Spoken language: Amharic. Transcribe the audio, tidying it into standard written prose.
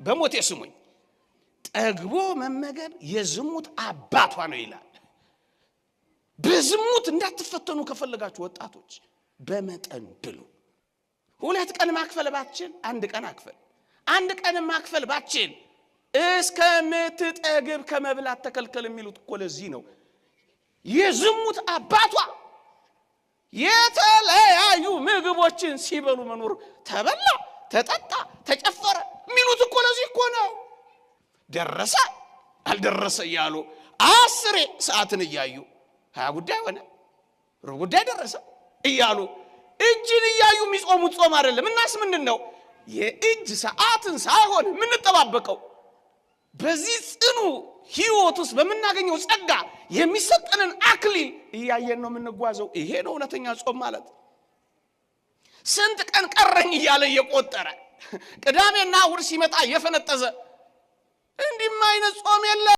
በሞቴ ስሙኝ፣ ጠግቦ መመገብ የዝሙት አባቷ ነው ይላል። በዝሙት እንዳትፈተኑ ከፈለጋችሁ ወጣቶች በመጠን ብሉ። 2 ቀን ማክፈል ባትችል 1 ቀን አክፈል። 1 ቀን ማክፈል ባትችል እስከምትጠግብ ከመብላት ተከልከል የሚሉት እኮ ለዚህ ነው። የዝሙት አባቷ የተለያዩ ምግቦችን ሲበሉ መኖር፣ ተበላ፣ ተጠጣ፣ ተጨፈረ የሚሉት እኮ ለዚህ እኮ ነው። ደረሰ አልደረሰ እያሉ 10 ሰዓትን እያዩ 20 ጉዳይ ሆነ ሩብ ጉዳይ ደረሰ እያሉ እጅን እያዩ የሚጾሙት ጾም አይደለም። እናስ ምንድነው? የእጅ ሰዓትን ሳይሆን የምንጠባበቀው በዚህ ጽኑ ሕይወት ውስጥ በምናገኘው ጸጋ የሚሰጠንን አክሊል እያየን ነው የምንጓዘው። ይሄ ነው እውነተኛ ጾም ማለት። ስንት ቀን ቀረኝ እያለ እየቆጠረ ቅዳሜና እሑድ ሲመጣ እየፈነጠዘ እንዲህም አይነት ጾም የለም።